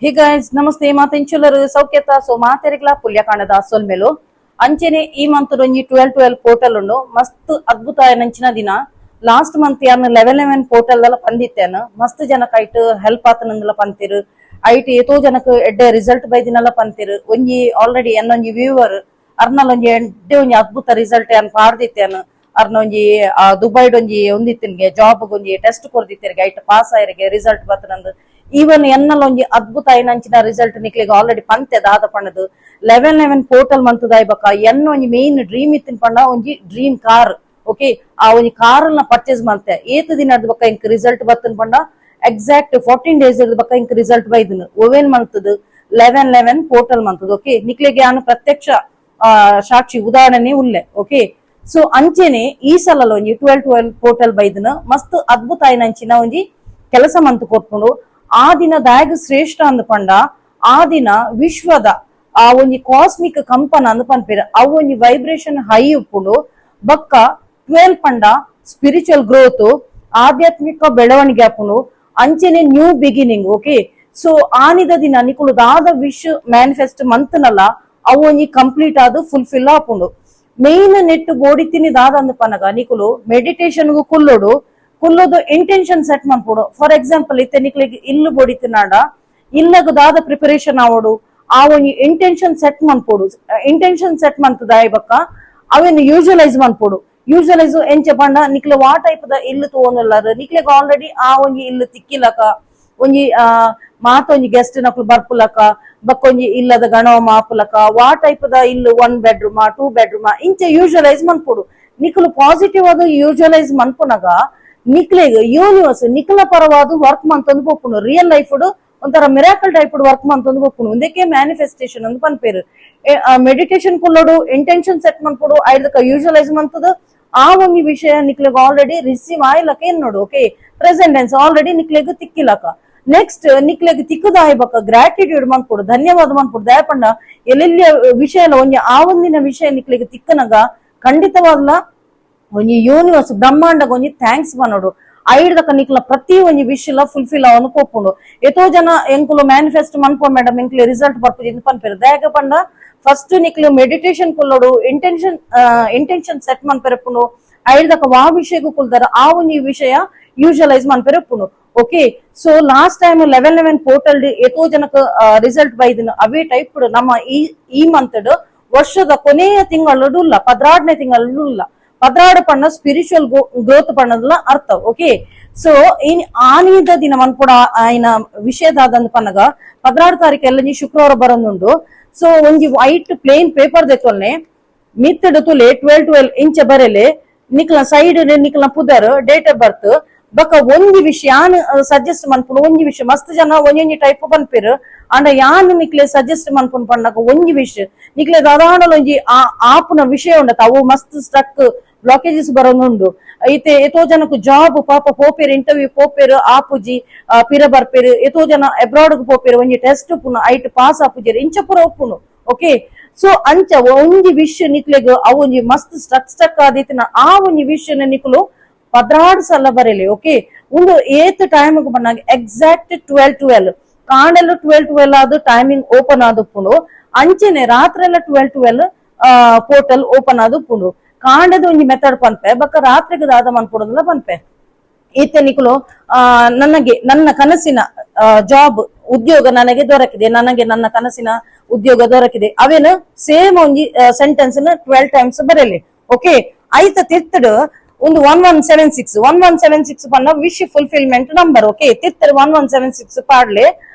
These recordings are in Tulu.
Hey guys, namaste. ಮಾತೆಂಚುಲರು ಸೌಖ್ಯತ? ಸೊ ಮಾತೆರೆಗ್ಲಾ ಪುಲ್ಯಕಾಂಡದ ಸೊಲ್ಮೆಲು. ಅಂಚೆನೆ ಈ ಮಂತ್ ಒಂಜಿ 12/12 ಪೋರ್ಟಲ್ ಉಂಡು. ಮಸ್ತ್ ಅದ್ಭುತ ನಂಚಿನ ದಿನ. ಲಾಸ್ಟ್ ಮಂತ್ ಯಾನ್ 11/11 ಪೋರ್ಟಲ್ ದಲ ಪಂದಿತ್ತೇನ. ಮಸ್ತ್ ಜನಕ್ ಐಟ್ ಹೆಲ್ಪ್ ಆತನಂದಲ ಪಂತಿರು. ಐಟ್ ಏತೋ ಜನಕ್ ಎಡ್ಡೆ ರಿಸಲ್ಟ್ ಬೈದಿನಲ ಪಂತಿರು. ಒಂಜಿ ಆಲ್ರೆಡಿ ಎನ್ನೊಂಜಿ ವ್ಯೂವರ್ ಅರ್ನಲ್ ಒಂಜಿ ಎಡ್ಡೆ ಒಂಜಿ ಅದ್ಭುತ ರಿಸಲ್ಟ್ ಯಾನ್ ಪಾಡ್ದಿತ್ತೇನ. ಅರ್ನ ಒಂಜಿ ದುಬೈಡ್ ಒಂಜಿ ಒಂದಿತ್ತಿನ್ಗೆ ಜಾಬ್ ಒಂಜಿ ಟೆಸ್ಟ್ ಕೊರ್ದಿತ್ತೆರ್ಗೆ, ಐಟ್ ಪಾಸ್ ಆಯರಿಗೆ ರಿಸಲ್ಟ್ ಬತ್ತನಂದು. ಈವನ್ ಎನ್ನಲ್ ಒಂಜಿ ಅದ್ಭುತ ಐನಂಚಿನ ರಿಸಲ್ಟ್ ನಿಕ್ಲೆಗ್ ಆಲ್ರೆಡಿ ಪಂತೆ ದಾದ ಪಂಡದು. 11/11 ಪೋರ್ಟಲ್ ಮಂತದಾಯ್ ಬಕ್ಕ ಎನ್ನ ಒಂಜಿ ಮೇನ್ ಡ್ರೀಮ್ ಇತ್ತಿನ ಪಂಡ ಒಂಜಿ dream car, okay. ಆ ಒಂಜಿ ಕಾರ್ ನ ಪರ್ಚೇಸ್ ಮಲ್ತೆ. ಏತ್ ದಿನ ಬಕ್ಕ ಇಂಕ್ ರಿಸಲ್ಟ್ ಬತ್ತನ್ ಪಂಡ ಎಕ್ಸಾಕ್ಟ್ 14 ಡೇಸ್ ಬಕ್ಕ ಇಂಕ್ ರಿಸಲ್ಟ್ ಬೈದನು. ಓವೇನ್ ಮಂತದು? 11/11 ಪೋರ್ಟಲ್ ಮಂತದು, ಓಕೆ. ನಿಕ್ಲೆಗೆ ಯಾನು ಪ್ರತ್ಯಕ್ಷ ಸಾಕ್ಷಿ ಉದಾಹರಣೆ ಉಲ್ಲೆ, ಓಕೆ. ಸೊ ಅಂಚೆನೆ ಈ ಸಲ ಒಂಜಿ 12/12 ಪೋರ್ಟಲ್ ಬೈದನ. ಮಸ್ತ್ ಅದ್ಭುತ ಐನಂಚಿನ ಒಂಜಿ ಕೆಲಸ ಮಂತು ಕೊರ್ಪುಂಡು. ಆ ದಿನ ದಾಯಗ ಶ್ರೇಷ್ಠ ಅಂದ್ ಪಂಡ ಆ ದಿನ ವಿಶ್ವದ ಆ ಒಂಜಿ ಕಾಸ್ಮಿಕ್ ಕಂಪನ ಅಂದ್ ಪನ್ಪೇರು. ಅವು ಒಂಜಿ ವೈಬ್ರೇಷನ್ ಹೈ ಉಪ್ಪುಂಡು. ಬಕ್ಕ 12 ಪಂಡ ಸ್ಪಿರಿಚುವಲ್ ಗ್ರೋತ್, ಆಧ್ಯಾತ್ಮಿಕ ಬೆಳವಣಿಗೆ ಆಪುಂಡು. ಅಂಚೆನೆ new beginning, okay. So ಆನಿದ ದಿನ ನಿಕುಲು ದಾದ ವಿಶ್ ಮ್ಯಾನಿಫೆಸ್ಟ್ ಮಂತ್ನಲ್ಲ, ಅವು ಒಂಜಿ ಕಂಪ್ಲೀಟ್ ಆದ್ ಫುಲ್ಫಿಲ್ ಆಪುಂಡು. ಮೇನ್ ನೆಟ್ ಬೋಡಿತೀನಿ ದಾದ ಅಂದ್ ಪನಗ ನಿಕುಲು ಮೆಡಿಟೇಷನ್ ಕುಲ್ಲೋಡು. ಕುಲ್ಲೋದು ಇಂಟೆನ್ಷನ್ ಸೆಟ್ ಮನ್ಪೊಡು. ಫಾರ್ ಎಕ್ಸಾಂಪಲ್, ಇತ್ತೆ ನಿಕ್ಲೆಗ್ ಇಲ್ಲು ಬೋಡಿತಿನಾಡ ಇಲ್ಲಗ ದಾದ ಪ್ರಿಪರೇಷನ್ ಆವಡು, ಆ ಒಂಜಿ ಇಂಟೆನ್ಷನ್ ಸೆಟ್ ಮನ್ಪೊಡು. ಇಂಟೆನ್ಷನ್ ಸೆಟ್ ಮಂತದಾಯ್ ಬಕ್ಕ ಅವೆನ್ ಯೂಶುವಲೈಸ್ ಮನ್ಪೊಡು. ಯೂಶುವಲೈಸ್ ಎಂಚ ಪಂಡ ನಿಕ್ಲೆ ವಾ ಟೈಪ್ ದ ಇಲ್ಲು ತೋನಲ್ಲಾರ, ನಿಕ್ಲೆಗ್ ಆಲ್ರೆಡಿ ಆ ಒಂಜಿ ಇಲ್ಲು ತಿಕ್ಕಿಲಕ, ಒಂಜಿ ಮಾತ ಒಂಜಿ ಗೆಸ್ಟ್ ನಕ್ಲು ಬರ್ಪುಲಕ, ಬಕ್ಕ ಒಂಜಿ ಇಲ್ಲದ ಗಣವ ಮಾಪುಲಕ, ವಾ ಟೈಪ್ ದ ಇಲ್ಲು, one bedroom, two bedroom, ಇಂಚ ಯೂಶುವಲೈಸ್ ಮನ್ಪೊಡು. ನಿಕ್ಲು ಪಾಸಿಟಿವ್ ಆದ ಯೂಶುವಲೈಸ್ ಮನ್ಪುನಗ ನಿಕ್ಲೆಗ್ ಯೂನಿವರ್ಸ್ ನಿಕ್ಲ ಪರವಾದ ವರ್ಕ್ ಮಂತೊಂದು ಪೋಪುಂಡು. ರಿಯಲ್ ಲೈಫ್ ಒಂಥರ miracle type work ಮಂತೊಂದು ಪೋಪುಂಡು. ಒಂದಕ್ಕೆ ಮ್ಯಾನಿಫೆಸ್ಟೇಷನ್ ಅಂತ ಪನ್ಪೇರು. ಮೆಡಿಟೇಷನ್ ಕುಲ್ಲೋಡು, ಇಂಟೆನ್ಷನ್ ಸೆಟ್ ಮನ್ಪೊಡು, ಐದಕ್ಕ ಯೂಶುವಲೈಸ್ ಮಂತದ ಆ ಒಂಜಿ ವಿಷಯ ನಿಕ್ಲೆಗ್ ಆಲ್ರೆಡಿ ರಿಸೀವ್ ಆಯ್ಲಕ ಏನ್ ನೋಡು, okay. Present tense already ನಿಕ್ಲೆಗ್ ತಿಕ್ಕಿಲಕ. Next ನಿಕ್ಲೆಗ್ ತಿಕ್ಕದಾಯ್ ಬಕ್ಕ ಗ್ರಾಟಿಟ್ಯೂಡ್ ಮನ್ಪೊಡು, ಧನ್ಯವಾದ ಮನ್ಪೊಡು. ದಯಪಂಡ ಎಲ್ಲೆಲ್ಲಿ ವಿಷಯ ಎಲ್ಲ ಒಂಜಿ ಆ ಒಂದಿನ ವಿಷಯ ನಿಕ್ಲೆಗ್ ತಿಕ್ಕನಗ ಖಂಡಿತವಾಗ್ಲ ಒಂಜಿ ಯೂನಿವರ್ಸ್ ಬ್ರಹ್ಮಾಂಡಗ ಒಂಜಿ thanks ಪನೋಡು. ಐಡ್ದಕ ನಿಕ್ಲ ಪ್ರತಿ ಒಂಜಿ ವಿಶ್ ಲ ಫುಲ್ಫಿಲ್ ಅವನು ಪೋಪುಂಡು. ಏತೋ ಜನ ಎಂಕುಲು ಮ್ಯಾನಿಫೆಸ್ಟ್ ಮನ್ಪೋ ಮೇಡಮ್, ಎಂಕ್ಲೆ ರಿಸಲ್ಟ್ ಬರ್ಪುಜಿ ಪನ್ಪೇರು. ದಾಯಗ ಪಂಡ ಫಸ್ಟ್ ನಿಕ್ಲು ಮೆಡಿಟೇಷನ್ ಕುಲ್ಲೋಡು, intention intention set ಮನ್ಪೆರಪ್ಪುಂಡು. ಐಡ್ದಕ ವಾ ವಿಷಯಕ್ಕೂ ಕುಲ್ದಾರ ಆ ಒಂಜಿ ವಿಷಯ ಯೂಶುವಲೈಸ್ ಮನ್ಪೆರಪ್ಪುಂಡು, okay. So last time 11/11 portal ಏತೋ ಜನಕ್ ರಿಸಲ್ಟ್ ಬೈದಿನ, ಅವೇ ಟೈಪ್ ನಮ್ಮ ಈ ಈ ಮಂತ್ ವರ್ಷದ ಕೊನೆಯ ತಿಂಗಳು ಇಲ್ಲ, 12ನೇ ತಿಂಗಳು ಇಲ್ಲ. 12 ಪಣ್ಣ ಸ್ಪಿರಿಚುವಲ್ ಗ್ರೋತ್ ಪಣ್ಣದಲ್ಲ ಅರ್ಥ, okay. So in ಆನಿದ ದಿನ ಮನ್ಪುಡ ಆಯ್ನ ವಿಷಯದಾದಂದ್ ಪನ್ನಗ 16 ತಾರೀಕು ಎಲ್ಲ ಶುಕ್ರವಾರ ಬರೋದುಂಡು. ಸೊ ಒಂಜಿ white plane paper ದೆತ್ತೊಲ್ನೆ. ಮಿತ್ತಡು ತುಲೆ 12/12 ಇಂಚ ಬರೆಲೆ. ನಿಕ್ಲ ಸೈಡ್ ನಿಕ್ಲ ಪುದರ್, date of birth. ಬೊಕ ಒಂಜಿ ವಿಷಯ ಯಾನ್ ಸಜೆಸ್ಟ್ ಮನ್ಪುನು. ಒಂಜಿ ವಿಷಯ, ಮಸ್ತ್ ಜನ ಒಂಜೊಂಜಿ ಟೈಪ್ ಪನ್ಪೆರ್. ಆಂಡ ಯಾನ್ ನಿಕ್ಲೆ ಸಜೆಸ್ಟ್ ಮನ್ಪುನು ಪಣ್ಣಗ ಒಂಜಿ ವಿಷಯ ನಿಕ್ಲೆ ದಾದಾಂಡಲ ಒಂಜಿ ಆ ಆಪುನ ವಿಷಯ ಉಂಡತ, ಅವು ಮಸ್ತ್ ಸ್ಟಕ್ ಬ್ಲಾಕೇಜಸ್ ಬರೋನುಂಡು. ಐತೆ ಏತೋ ಜನಕ್ ಜಾಬ್ ಪಾಪ ಪೋಪೇರು, ಇಂಟರ್ವ್ಯೂ ಪೋಪೇರು, ಆಪುಜಿ, ಪಿರ ಬರ್ಪೇರು. ಏತೋ ಜನ ಅಬ್ರಾಡ್ ಪೋಪೇರು, ಒಂಜಿ ಟೆಸ್ಟ್ ಉಪ್ಪುನು, ಐಟ್ ಪಾಸ್ ಆಪುಜೆರ್, ಇಂಚ ಪೂರ ಉಪ್ಪುನು, ಓಕೆ. ಸೊ ಅಂಚ ಒಂಜಿ ವಿಷಯ ನಿಕ್ಲೆಗ್ ಅವು ಒಂಜಿ ಮಸ್ತ್ ಸ್ಟಕ್ ಸ್ಟಕ್ ಆದಿತ್ತಿನ ಆ ಒಂಜಿ ವಿಷಯನ ನಿಕ್ಲು 12 ಸಲ ಬರೆಲಿ, ಓಕೆ. ಒಂದು ಏತ್ ಟೈಮ್ ಬಂದಾಗ ಎಕ್ಸಾಕ್ಟ್ 12:12. ಕಾಂಡೆಲ್ಲ 12:12 ಅದು ಟೈಮಿಂಗ್ ಓಪನ್ ಆದುಪ್ಪುಂಡು. ಅಂಚೆನೆ ರಾತ್ರಿ ಎಲ್ಲ 12:12 ಪೋರ್ಟಲ್ ಓಪನ್ ಆದುಪ್ಪುಂಡು. ಕಾಂಡದ ಒಂಜಿ ಮೆಥಡ್ ಪನ್ಪೆ, ಬಕ್ಕ ರಾತ್ರಿಗೆ ದಾದ ಮನ್ಪೊಡುಂದಲ ಪನ್ಪೆ. ಈತೆ ನಿಕುಲು ನನಗೆ ನನ್ನ ಕನಸಿನ ಜಾಬ್, ಉದ್ಯೋಗ ನನಗೆ ದೊರಕಿದೆ, ನನಗೆ ನನ್ನ ಕನಸಿನ ಉದ್ಯೋಗ ದೊರಕಿದೆ, ಅವೇನು ಸೇಮ್ ಒಂಜಿ ಸೆಂಟೆನ್ಸ್ 12 ಟೈಮ್ಸ್ ಬರೆಲಿ, ಓಕೆ. ಐತ ತಿರ್ತಡು ಒಂದು 1176. 1176 ಪನ್ನ wish fulfilment number, okay. ತಿರ್ತಡು 1176 ಪಾಡ್ಲೆ.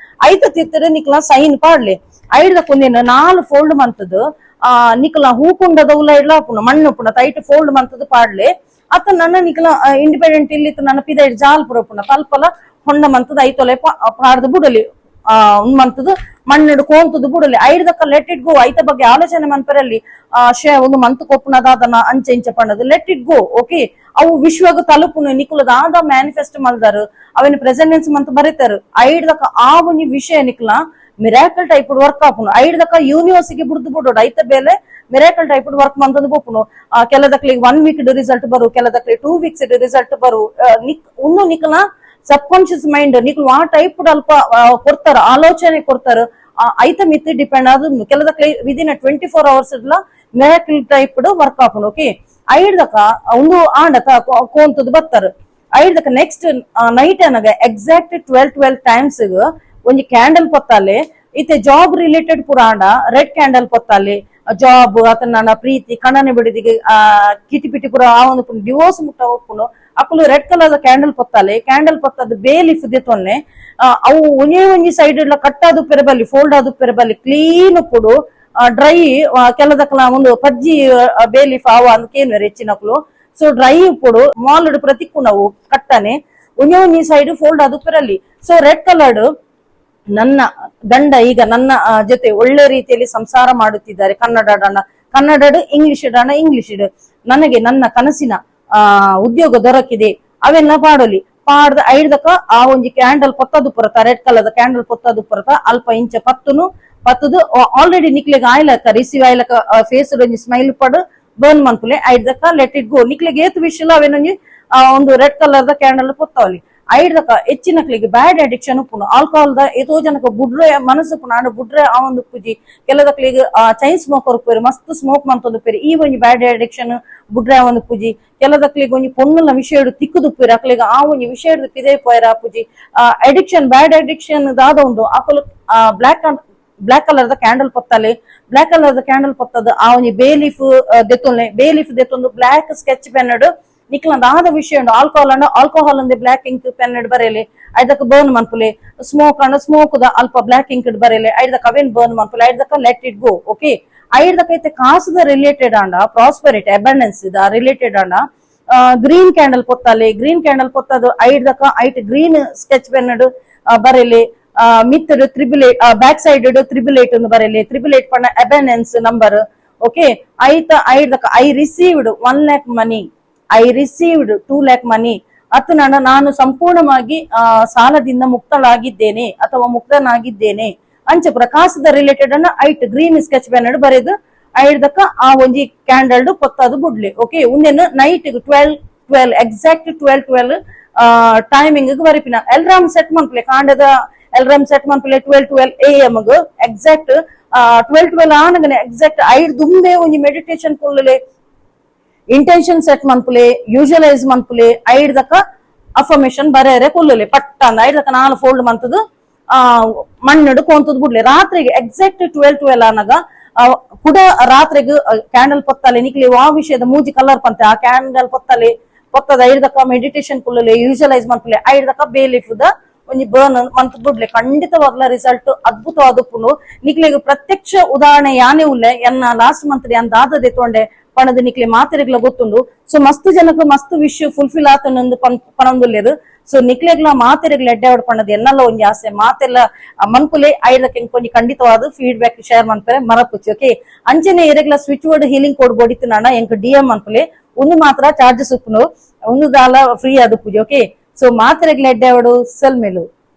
ಐತ ತಿರ್ತಡು ನಿಕ್ಲ ಸೈನ್ ಪಾಡ್ಲೆ. ಐಡ್ದ ಕೊಂದಿನ ನಾಲ್ ಫೋಲ್ಡ್ ಮಂತದ್ದು ನಿಕ್ಲ ಹೂಕುಂಡದ ಉಲ್ಲ ಇಡ್ಲ ಹಾಪುಂಡು, ಮಣ್ಣು ಉಪ್ಪುಂಡು, ಐಟ್ ಫೋಲ್ಡ್ ಮಂತದ್ದು ಪಾಡ್ಲೆ. ಅತ್ತ ನನ್ನ ನಿಕ್ಲ ಇಂಡಿಪೆಂಡೆಂಟ್ ಇಲ್ಲಿ ನನ್ನ ಪಿದ ಜಾಲ್ ಪುರಪುಂಡ ತಲ್ಪಲ ಹೊಂಡ ಮಂತದ ಐತೊಲೆ ಪಾಡ್ದು ಬುಡಲಿ. ಆ ಮಂತದ್ದು ಮಣ್ಣು ಕೋಂತದ್ದು ಬುಡಲಿ. ಐಡ್ದಕ್ಕ let it go. ಐತ ಬಗ್ಗೆ ಆಲೋಚನೆ ಮನ್ಪರಲ್ಲಿ ಆ ಶೇ ಒಂದು ಮಂತ್ ಕೊಪ್ಪುನದಾದನ ಅಂಚೆ ಇಂಚ ಪಣ್ಣದು. Let it go, okay. ಅವು ವಿಶ್ವಗ ತಲುಪುನು. ನಿಕುಲು ದಾದ ಮ್ಯಾನಿಫೆಸ್ಟ್ ಮಲ್ದಾರು, ಅವಿನ ಪ್ರೆಸೆಂಟೆನ್ಸ್ ಮಂತ್ ಬರೀತಾರು. ಐಡ್ದಕ್ಕ ಆ ಒಂಜಿ ವಿಷಯ ನಿಕ್ಲ miracle type work ಆಪುನು. ಐಡ್ದಕ್ಕ ಯೂನಿವರ್ಸಿಗೆ ಬುಡ್ದು ಬಿಡೋಡು. ಐತ ಬೇಲೆ miracle type work ಮಂತಂದು ಪೋಪುನು. ಕೆಲದಕ್ಲಿಗೆ one week result ಬರು, ಕೆಲದಕ್ಲಿ 2 ವೀಕ್ಸ್ ರಿಸಲ್ಟ್ ಬರು. ನಿಕ್ ಉನ್ನು ನಿಕ್ಲ ಸಬ್ ಕಾನ್ಶಿಯಸ್ ಮೈಂಡ್ ನಿಕ್ಲು ಆ ಟೈಪ್ ಅಲ್ಪ ಕೊಡ್ತಾರ, ಆಲೋಚನೆ ಕೊಡ್ತಾರ, ಐತ ಮಿತ್ ಡಿಪೆಂಡ್ ಆದ್. ಕೆಲದಕ್ಲೆ within 24 hours miracle type work ಆಪುಂಡು. ಓಕೆ, ಐಡ್ದಕ ಒಂದು ಆಂಡತ ಕೋಂತದ್ ಬತ್ತಾರ. ಐಡ್ದಕ ನೆಕ್ಸ್ಟ್ ನೈಟ್ ಅನಗ ಎಕ್ಸಾಕ್ಟ್ 12:12 ಟೈಮ್ಸ್ ಒಂಜಿ ಕ್ಯಾಂಡಲ್ ಪೊತ್ತಾಲೆ. ಇತ್ತೆ ಜಾಬ್ ರಿಲೇಟೆಡ್ ಪುರಾಣ ರೆಡ್ ಕ್ಯಾಂಡಲ್ ಪೊತ್ತಾಲೆ. ಜಾಬ್ ಅತನ ಪ್ರೀತಿ ಕಣ್ಣನೆ ಬಿಡಿದಿಗೆ ಆ ಕಿಟಿ ಪಿಟಿ ಪುರ ಆ ಒಂದು ಡಿವೋರ್ಸ್ ಮುಟ್ಟ ಒಪ್ಪುಂಡು. ಅಕುಲು red colour candle ಪೊತ್ತಾಲೆ. Candle ಪೊತ್ತದ bay leaf ದೆತೊನ್ನೆ. ಅವು ಒಂಜೇ ಒಂಜಿ ಸೈಡ್ ಕಟ್ಟಾದು ಪೆರಬಲ್ಲಿ, ಫೋಲ್ಡ್ ಆದು ಪೆರಬಲ್ಲಿ, ಕ್ಲೀನ್ ಉಪ್ಪುಡು, ಡ್ರೈ. ಕೆಲದಕ್ಲ ಒಂದು ಪಜ್ಜಿ ಬೇ ಲೀಫ್ ಆವ ಅಂದ್ ಕೇನ್ವೆರ್ ಹೆಚ್ಚಿನಕ್ಲು. ಸೊ ಡ್ರೈ ಉಪ್ಪುಡು, ಮಾಲ್ ಪ್ರತಿಕ್ಕುನವು ಕಟ್ಟನೆ ಒಂಜೇ ಒಂಜಿ ಸೈಡ್ ಫೋಲ್ಡ್ ಆದು ಪೆರಲ್ಲಿ. So red coloured, ನನ್ನ ಗಂಡ ಈಗ ನನ್ನ ಜೊತೆ ಒಳ್ಳೆ ರೀತಿಯಲ್ಲಿ ಸಂಸಾರ ಮಾಡುತ್ತಿದ್ದಾರೆ. ಕನ್ನಡ ಡಾಣ ಕನ್ನಡ, ಇಂಗ್ಲಿಷ್ ಡಾಣ ಇಂಗ್ಲಿಷ್, ನನಗೆ ನನ್ನ ಕನಸಿನ ಉದ್ಯೋಗ ದೊರಕಿದೆ, ಅವೆಲ್ಲ ಪಾಡಲಿ. ಪಾಡ್ದ ಐಡ್ದಕ ಆ ಒಂಜಿ ಕ್ಯಾಂಡಲ್ ಪೊತ್ತದು ಪುರತ, red colour candle ಪೊತ್ತದು ಪುರತ. ಅಲ್ಪ ಇಂಚ ಪತ್ತುನು ಪತ್ತುದು ಆಲ್ರೆಡಿ ನಿಕ್ಲೆಗ್ ಆಯ್ಲಕ್ಕ ರಿಸೀವ್ ಆಯ್ಲಕ್ಕ ಫೇಸ್ ಒಂಜಿ ಸ್ಮೈಲ್ ಪಡು ಬರ್ನ್ ಮನ್ಪುಲೆ. ಐಡ್ದಕ let it go. ನಿಕ್ಲೆಗ್ ಏತ್ ವಿಶ್ ಅವೇನೊಂಜಿ ಒಂದು red colour the candle ಪೊತ್ತವಲಿ. ಐಡ್ದಕ ಹೆಚ್ಚಿನಕ್ಲಿಗೆ ಬ್ಯಾಡ್ ಅಡಿಕ್ಷನ್ ಉಪ್ಪುಂಡು. ಆಲ್ಕೋಹಾಲ್ ದ ಏತೋ ಜನಕ ಬುಡ್ರೆ ಮನಸ್ಸು ಉಪ್ಪುಂಡು, ಆಂಡ ಬುಡ್ರೆ ಆ ಒಂದು ಉಪ್ಪುಜಿ. ಕೆಲದಕ್ಲಿಗೆ ಚೈನ್ ಸ್ಮೋಕರ್ ಉಪ್ಪೇರು, ಮಸ್ತ್ ಸ್ಮೋಕ್ ಮಂತೊಂದು ಉಪ್ಪೇರು. ಈ ಒಂಜಿ ಬ್ಯಾಡ್ ಅಡಿಕ್ಷನ್ ಬುಡ್ರೆ ಆ ಒಂದು ಉಪ್ಪುಜಿ. ಕೆಲದಕ್ಲಿಗೆ ಒಂಜಿ ಪೊಣ್ಣುಲ ವಿಷಯ ತಿಕ್ಕುದು ಉಪ್ಪೇರು, ಅಕ್ಲಿಗೆ ಆ ಒಂಜಿ ವಿಷಯ ಪಿದೆ ಪೋಯರ ಆಪುಜಿ. Addiction, bad addiction ದಾದ ಉಂಡು, ಅಕುಲು black black colour the candle ಪೊತ್ತಲೆ. Black colour the candle ಪೊತ್ತದ ಆ ಒಂಜಿ ಬೇ ಲೀಫ್ ದೆತ್ತೊನ್ಲೆ. ಬೇ ಲೀಫ್ ದೆತ್ತೊಂದು black sketch pen ನಿಕ್ಲಂದ ಆದ ವಿಷಯ ಉಂಡು. ಆಲ್ಕೋಹಾಲ್ ಅಂಡ ಆಲ್ಕೋಹಾಲ್ ಅಂದೆ black ink pen ಬರೇಲೆ, ಐದಕ್ಕೆ burn ಮನ್ಪುಲೆ. Smoke ಅಂಡ ಸ್ಮೋಕ್ the ಅಲ್ಪ ಬ್ಲಾಕ್ ಇಂಕ್ ಬರೇಲೆ, ಐದಕ್ಕೆ ಅವೇನ್ ಬರ್ನ್ ಮನ್ಪುಲೆ. ಐದಕ್ಕ let it go. Okay, ಐದಕ್ಕೆ ಐತೆ ಕಾಸುದ ರಿಲೇಟೆಡ್ ಅಂಡ ಪ್ರಾಸ್ಪೆರಿಟಿ ಅಬಂಡೆನ್ಸ್ the related ಅಂಡ ಗ್ರೀನ್ ಕ್ಯಾಂಡಲ್ ಪೊತ್ತಾಲೆ. ಗ್ರೀನ್ ಕ್ಯಾಂಡಲ್ ಪೊತ್ತದು ಐಡ್ದಕ ಐಟ್ green sketch pen ಬರೇಲೆ. ಮಿತ್ತಡ್ 888, back side 888 ಒಂದು ಬರೇಲೆ. 888 ಪಂಡ abundance number. Okay, ಐತ ಐಡ್ದಕ I received 1 lakh money, I received 2 lakh money, ಅತ್ತು ನಾನು ನಾನು ಸಂಪೂರ್ಣವಾಗಿ ಸಾಲದಿಂದ ಮುಕ್ತಳಾಗಿದ್ದೇನೆ ಅಥವಾ ಮುಕ್ತನಾಗಿದ್ದೇನೆ. ಅಂಚ ಪ್ರಕಾಶದ ರಿಲೇಟೆಡ್ ಅನ್ನ ಐಟ್ green sketch pen ಬರೆದು ಐಡ್ದಕ್ಕ ಆ ಒಂಜಿ ಕ್ಯಾಂಡಲ್ ಪೊತ್ತದು ಬುಡ್ಲಿ. ಓಕೆ, ಉಂದೆನ್ night 12:12, exact 12:12 timing ಬರಿಪಿನ alarm set ಮನ್ಪುಲೆ. ಕಾಂಡದ alarm set ಮನ್ಪುಲೆ 12:12 AM. Exact 12:12 ಆನಗನೆ exact ಐಡ್ ದುಂಬೆ ಒಂಜಿ meditation ಕುಲ್ಲುಲೆ, intention set ಮನ್ಪುಲೆ, ಯೂಶುವಲೈಸ್ ಮನ್ಪುಲೆ. ಐಡ್ದಕ affirmation Barrere ಕುಲ್ಲುಲೆ. ಪಟ್ಟ ಅಂದ ಐಡ್ದಕ ನಾಲ್ ಫೋಲ್ಡ್ ಮಂತದು ಮಣ್ಣು ಕೋಂತದ್ ಬುಡ್ಲೆ. ರಾತ್ರಿಗೆ ಎಕ್ಸಾಕ್ಟ್ 12:12 ಆನಗ ಕುಡ ರಾತ್ರಿಗೆ ಕ್ಯಾಂಡಲ್ ಪೊತ್ತಲೆ. ನಿಕ್ಲಿ ವಾ ವಿಷಯದ ಮೂಜಿ ಕಲರ್ ಪಂತೆ, ಆ candle ಪೊತ್ತಲೆ. ಪೊತ್ತದ ಐಡ್ದಕ meditation ಕುಲ್ಲುಲೆ, ಯೂಶುವಲೈಸ್ ಮನ್ಪುಲೆ. ಐಡ್ದಕ bay leaf the ಒಂಜಿ ಬರ್ನ್ ಮಂತ್ ಬುಡ್ಲೆ. ಖಂಡಿತವಾಗ್ಲ ರಿಸಲ್ಟ್ ಅದ್ಭುತವಾದ ಉಪ್ಪುಂಡು. ನಿಕ್ಲೆಗ್ ಪ್ರತ್ಯಕ್ಷ ಉದಾಹರಣೆ ಯಾನೇ ಉಲ್ಲೆ. ಎನ್ನ ಲಾಸ್ಟ್ ಮಂತ್ ಯಾನ್ ದಾದ ದೆತ್ತೊಂಡೆ ಪಣದ ನಿಕ್ಲೆ ಮಾತೆರೆಗ್ಲ ಗೊತ್ತುಂಡು. ಸೊ ಮಸ್ತ್ ಜನಕ್ಕೆ ಮಸ್ತ್ ವಿಶ್ ಫುಲ್ಫಿಲ್ ಆತನಂದು ಪಣೊಂದುಲ್ಲೆರ್. ಸೊ ನಿಕ್ಲೆಗ್ಲ ಮಾತೆರೆಗ್ಲ ಎಡ್ಡೆ ಪಣದ ಎನ್ನಲ್ಲ ಒಂಜಿ ಆಸೆ. ಮಾತೆಲ್ಲ ಮನ್ಪುಲೆ. ಐದಕ್ಕೆ ಒಂಜಿ ಖಂಡಿತವಾದ ಫೀಡ್ಬ್ಯಾಕ್ ಶೇರ್ ಮನ್ಪರೆ ಮರಪುಚ್ಚಿ. ಓಕೆ, ಅಂಚನೆ ಎರೆಗ್ಲ switch word healing code ಬೋಡಿತ್ತು ನಾನ ಎಂಕ್ ಡಿಎಂ ಮನ್ಪುಲೆ. ಒಂದು ಮಾತ್ರ ಚಾರ್ಜಸ್ ಉಪ್ಪುನು, ಒಂದು ದಾಲ ಫ್ರೀ ಆದ ಪೂಜೆ. ಓಕೆ, ಸೊ ಮಾತೆರೆಗ್ಲ ಎಡ್ಡೆ ಸಲ್ಮೇಲು.